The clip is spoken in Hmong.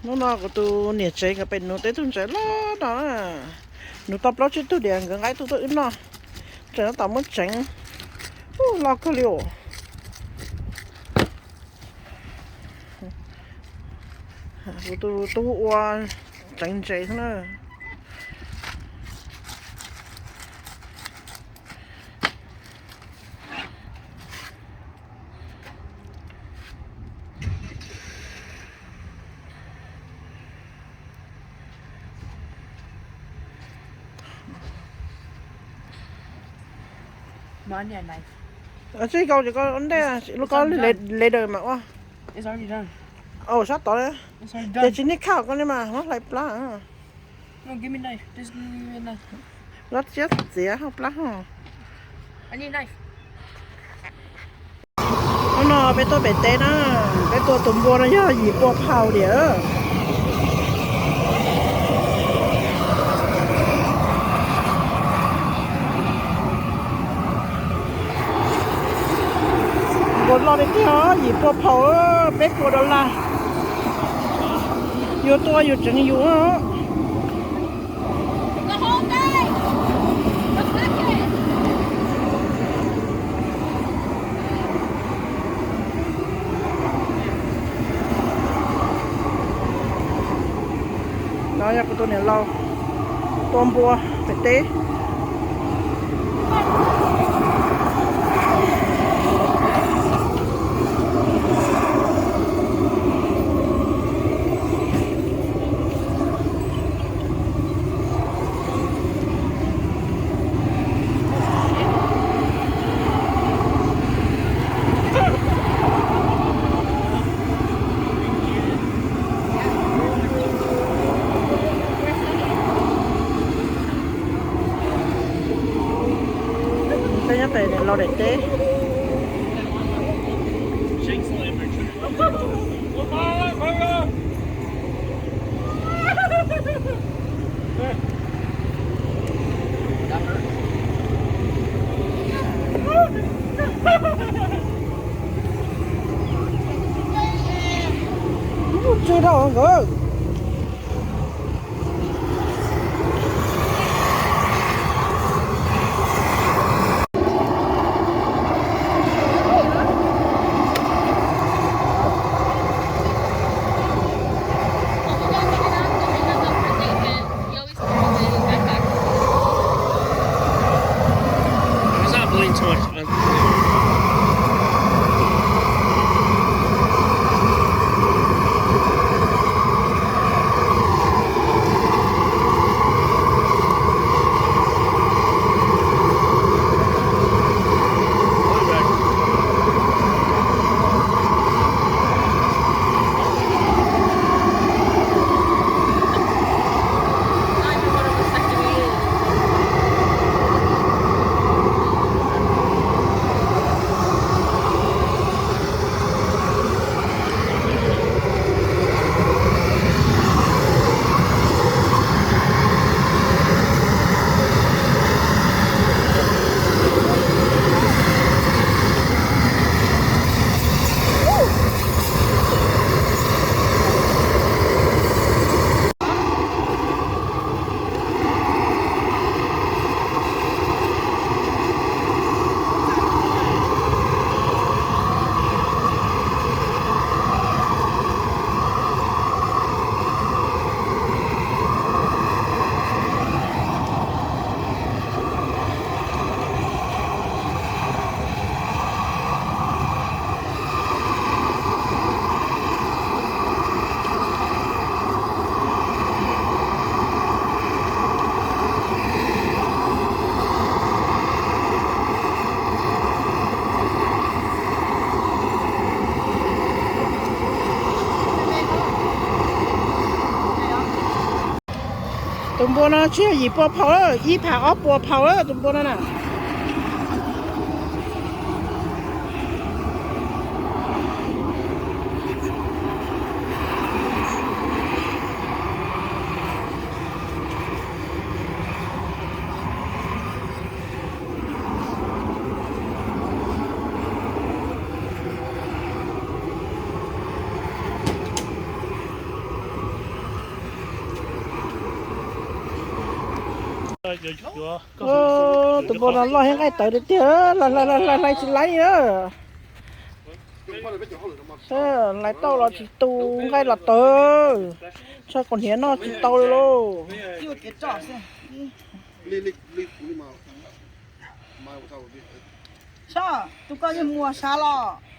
Hnub no kuv tus niam tsev nkawd pem nuv tau ib tug ntses loj no. Nuv tau plaub tsib tug diam nkawd nqa ib tug tuaj wb noj. Ntses no tab tom muab tseev, loj kawg li os. Kuv tus tub ua tseev ntses xwb na. Tsis kau ces koj ua ntej, lub koj laser mas ua. Au, sab tod. Ces tsis nej khaj koj li mas muab hlais plab. Lab siab txiav hauv plab ho. Hnub no peb tuaj pem teb na, peb tua tus npua no yog yim pua phau diam. Npua loj tiag tiag, yim pua phau, peb pua dollar. Yuav tua yus tseev yus. No yog kuv tus niam laus tua npua pem teb. Peb nyob pem niam laus daim teb. Tsis tau nkawd. It's not blowing too much. Tus npua no tsis yog yim pua phau, ib phav ob pua phau tus npua no na. Tus npua no loj thiab nqaij tawv tiag tiag, hlais hlais tsis laib na. Hlais tau los tsis tu, nqaij los tawv, tso kaus hniav noj tsis tau li lauj. Saib, tus koj yeej muag sab los.